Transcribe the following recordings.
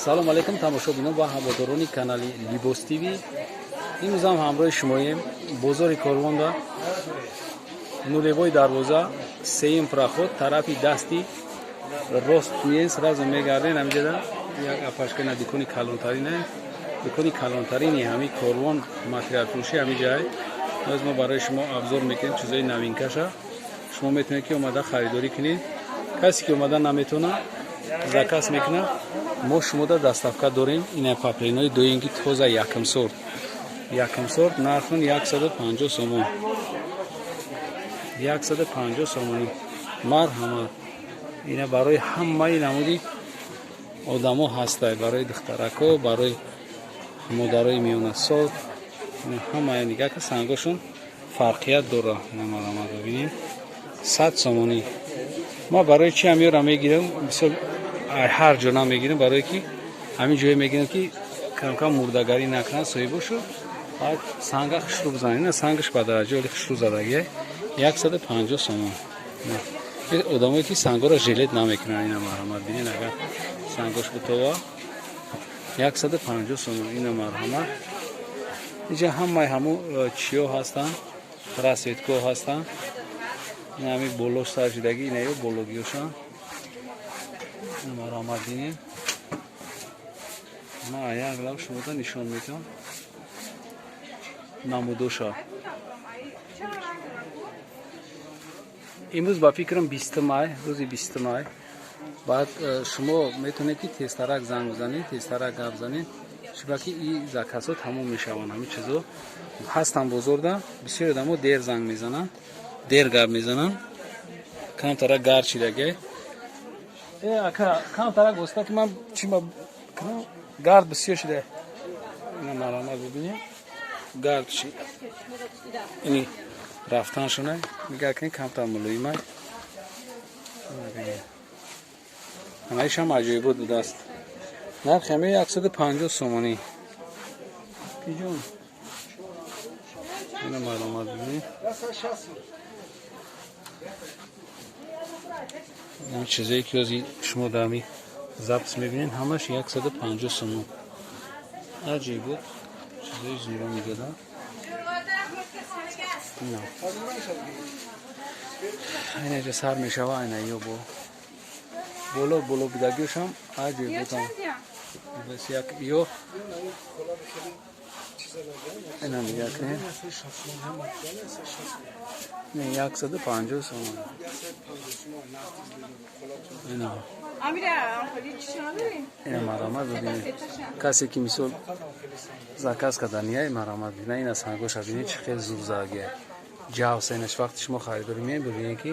Салом алейкум, тамошобинон ва ҳаводорони канали Либос ТВ. Имрӯзам ҳамроҳи шумоем бозори Корвонда, нулевой дарвоза, сеюм проход, тарафи дасти рост миен, сразу мегарден. Ҳамиҷода як апашкана дукони калонтарина, дукони калонтарини ҳами Корвон, материалфурӯшӣ ҳами ҷай. Боз мо барои шумо обзор мекунем чизои новинкаша. Шумо метавонед, ки омада харидорӣ кунед. Касе ки омада наметавона, заказ мекунад, мо шумода доставка дорем. Ина паплинои доинги тоза, якм сорт, якм сорт, нархун 150 сомон, 150 сомонӣ. Марҳамат, ина барои ҳамаи намуди одамо ҳастай, барои духтарако, барои модарои миёнасол, ҳамая. Нигаҳ ка, сангошон фарқият дора. Ина марҳамат, бибинем, 100 сомонӣ. Ма барои чи ҳамёра мегирам? Бисёр ҳар ҷо намегирам, барое ки ҳамин ҷое мегирам, ки камкам мурдагарӣ накунад соҳибошу, баъд санга хушрӯ бизанад. Ина сангаш ба дараҷаи оли хушрӯ задагия, 150 сомон. Одамое ки сангоро жалеть намекунанд, ина марҳамат, бинед, агар сангош бутова, 150 сомон. Ина марҳамат, инҷа ҳамаи ҳамун чиё ҳастанд, расцветко ҳастанд. Ин ҳами болош сар шудагӣ, ина ё бологиёшан. Марҳамат, бинед, ма як лав шумода нишон медиҳам намудоша. Имрӯз ба фикрам 20 май, рӯзи 20 май. Баъд шумо метавонед, ки тезтарак занг бизанед, тезтарак гап занед, чунки и заказҳо тамом мешаванд. Ҳамин чизо ҳастанд бозорда. Бисёри одамо дер занг мезананд, дер гап мезананд, камтарак гард шидагай. Э, ака, камтарак воста, ки ман чима гард бисёр шида. Ина марҳамат, бибинед, гард шид. Ини рафтаншона нигаҳ кунед, камтар мулоимай. Ҳамаишам аҷоибот будааст. Нархи ҳаме 150 сомонӣ. Пиҷон, ина марҳамат, бибинед, ин чизое ки ози шумо дар ҳами запись мебинед, ҳамаш 150 сомон. Аҷоибот, чизои зӯро мегада. Айнаҷа сар мешава, айна ё бо боло боло будагиошам аҷоиботам. Бас як ё ина нигаҳ кунед, не, 150 сомон ина. Ина марҳамат, бибинед, касе ки мисол заказ карданияй, марҳамат, бина, ина сангоша бинед, чӣ хел зур задагия, ҷавса. Инаш вақти шумо харидорӣ меед, бибинед, ки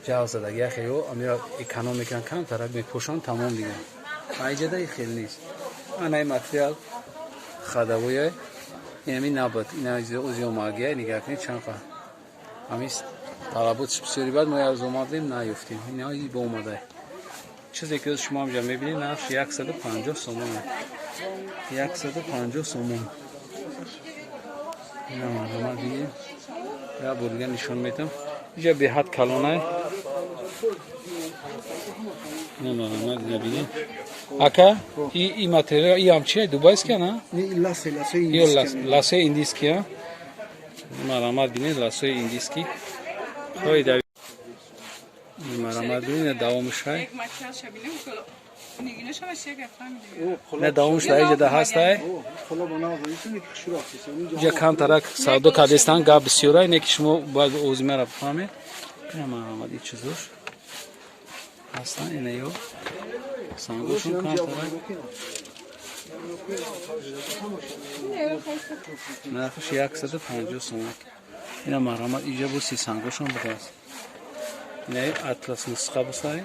ҷав задагия. Хеё амира эконом мекунанд, камтарак мепӯшанд, тамом дига. Айҷада хел нест. Анаи материал хадавоя инами набуд, ина ози омагия. Нигаҳ кунед, чанд қа ҳамин талаботш бисёри. Баъд мо як омадем, наёфтем, ина бо омада. Чизе ки шумо ҳамҷа мебинед, нархш 150 сомон, 150 сомон. Ина марҳамат, бинед, як бор дига нишон медиҳам. Иҷа беҳад калонай. Ина марҳамат, ина бинед, ака. И материал и ҳам чия, дубайския на? Ё ласои индийския. Марҳамат, бинед, ласои индийский. Хоҳида, марҳамат, бинед, давомаш ҳай. Не, давомаш дар иҷада ҳастай. Иҷа камтарак савдо кардестан, гап бисёра, не ки шумо бояд ози мара бифаҳмед. Ина марҳамат, и чизош ҳастан, ина ё сангошон камтарак. Нархаш 150 сомон. Ина марҳамат, иҷа боси сангошон будааст. Ина атлас нусха бусай,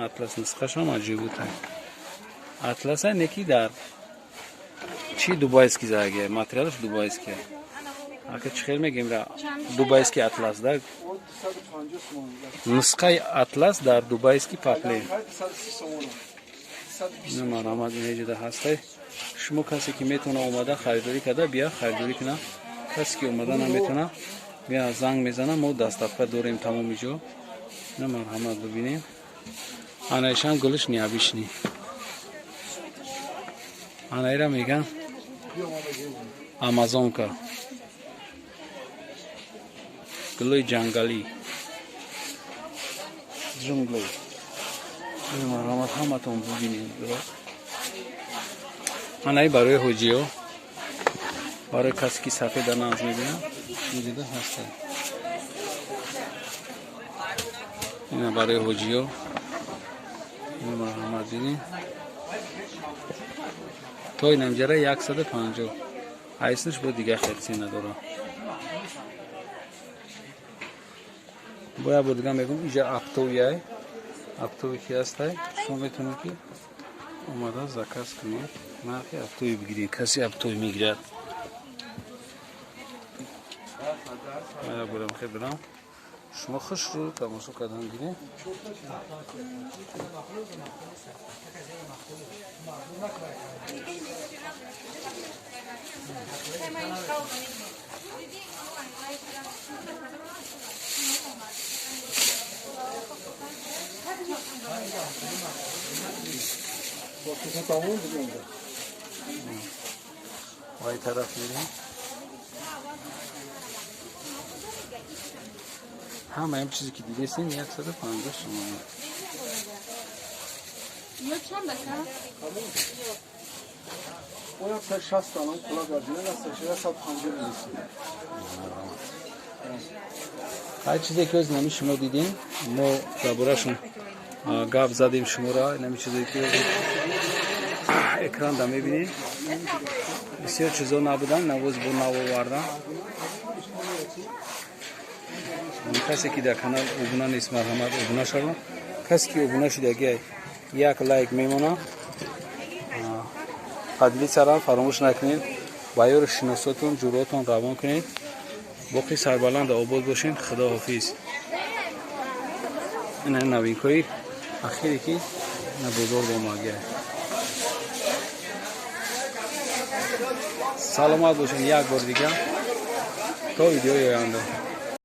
атлас нусхашам аҷибутай. Атласа неки дар чи дубайский заге, материалаш дубайский. Ака, чӣ хел мегем ра, дубайский атлас да, нусхаи атлас дар дубайский паплен. Ина марҳамат, ина ҳастай. Шумо касе ки метавона омада харидорӣ карда, бия харидорӣ куна. Касе ки омада наметавона, бия занг мезана, мо доставка дорем тамоми ҷо. Ина марҳамат, бибинем, анаишам гулиш необычный. Ана ира меган амазонка, гулои ҷангалӣ, ҷунгли. Марҳамат, ҳаматон бубинед. Анаи барои ҳоҷиё, барои касе ки сафеда нағз мебинад, дида ҳаста. Ина барои ҳоҷиё, марҳамат, дидин. То инамҷара 150, айснаш бо дига хел цена дора. Бо як бор дига мегӯм, иҷа оптовияй, оптовӣ ки ҳастай, шумо метавонед ки омада заказ кунед, нархи оптовӣ бигиред. Касе оптовӣ мегирад. Як борам хел бирам, шумо хушрӯ тамошо кардан гиред. Вай тараф мерем. Ҳама ҳам чизе ки дидесем 150 сомонӣ. Ё чанд ака? Оя 60 танам кула гардина, 150 милисӣ. Ҳар чизе ки оз нами шумо дидем, мо дар борашон гап задем шуморо, нами чизе ки экран да мебинед, бисёр чизо набуданд, навоз бо нав овардан. Касе ки дар канал обуна нест, марҳамат, обуна шавад. Касе ки обуна шудаги, як лайк мемонад, поделиться фаромӯш накунед, ба ёру шиносотон, ҷуротон равон кунед. Боқӣ сарбаланд обод бошед. Худо ҳофиз. Ина новинкҳои ахире ки на бозор омадия. Саломат бошед як бор дига, то видеои оянда.